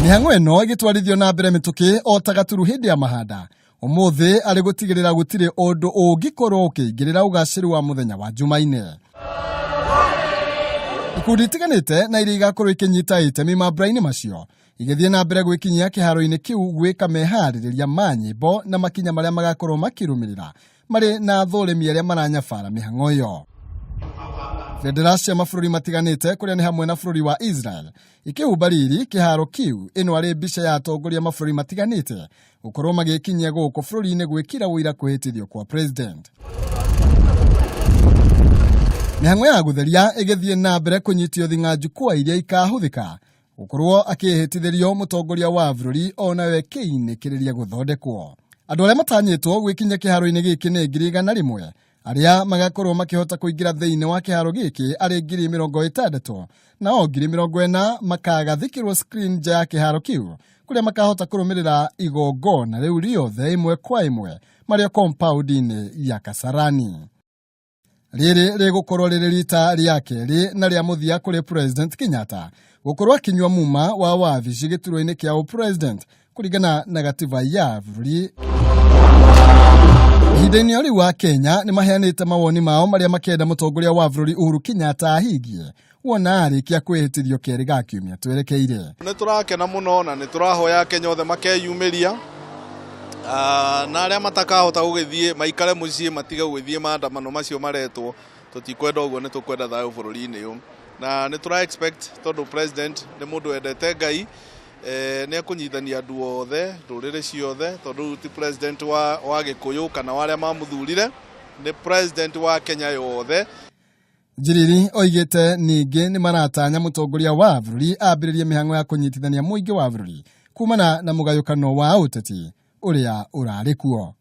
Mĩhang'o ĩno ĩgĩtwarithio na mbere mĩtũkĩ o ta gaturu hĩndĩ ya mahanda ũmũthĩ, arĩ gũtigĩrĩra gũtirĩ ũndũ ũngĩkorwo ũkĩingĩrĩra ũgacĩru wa mũthenya wa Jumaine. Ikundi itiganĩte na iria igakorwo ikĩnyita itemi mambura-inĩ macio igĩthiĩ na mbere gwĩkinyia kĩharo-inĩ kĩu gwĩka meharĩrĩria ma nyĩmbo na makinya marĩa magakorwo makĩrũmĩrĩra marĩ na athũrĩmi arĩa maranyabara mĩhang'o ĩyo. Bendera cia mabũrũri matiganĩte kũrĩa nĩ hamwe na bũrũri wa Israel ikĩhumba riri kĩharo kĩu. Ĩno arĩ mbica ya atongoria mabũrũri matiganĩte gũkorwo magĩkinyia gũkũ bũrũri-inĩ gwĩkĩra ũira kwĩhĩtithio kwa president. Mĩhang'o ya gũtheria ĩgĩthiĩ na mbere kũnyitio thing'a njukwa iria ikahũthĩka gũkorwo akĩhĩtithĩrio mũtongoria wa bũrũri onawe kĩinĩkĩrĩria gũthondekwo. Andũ arĩa matanyĩtwo gwĩkinyia kĩharo-inĩ gĩkĩ nĩ 100,000, arĩa magakorwo makĩhota kũingĩra thĩinĩ wa kĩharo gĩkĩ arĩ 60,000, nao 40,000 makagathĩkĩrwo screen nja ya kĩharo kĩu kũrĩa makahota kũrũmĩrĩra igongona rĩu rĩothe ĩmwe kwa ĩmwe marĩ o compound-inĩ ya Kasarani. Rĩrĩ rĩgũkorwo rĩrĩ rita rĩa kerĩ na rĩa mũthia kũrĩ President Kenyatta gũkorwo akĩnyua muma wa wabici gĩturwa-inĩ kĩa ũpresident kũringana na gatiba ya bũrũri. Ihinda-inĩ o rĩu wa Kenya nĩ maheanĩte mawoni mao marĩa makenda mũtongoria wa bũrũri Uhuru Kenyatta ahingie wona arĩkia kwĩhĩtithio kerĩ ga kiumia twerekeire. Nĩ tũrakena mũno na nĩ tũrahoya Akenya othe makeyumĩria, na arĩa matakahota gũgĩthiĩ maikare mũciĩ matige gũgĩthiĩ maandamano macio maretwo. Tũtikwenda ũguo, nĩ tũkwenda thayũ bũrũri-inĩ ũyũ, na nĩ tũra expect tondũ president nĩ mũndũ wendete Ngai, nĩ ekũnyitithania andũ othe, ndũrĩrĩ ciothe, tondũ rĩu ti president wa Gĩkũyũ kana wa arĩa mamũthurire, nĩ president wa Kenya yothe. Njiriri oigĩte ningĩ nĩ maratanya mũtongoria wa bũrũri ambĩrĩrie mĩhang'o ya kũnyitithania mũingĩ wa bũrũri kumana na mũgayũkano wa ũteti ũrĩa ũrarĩ kuo.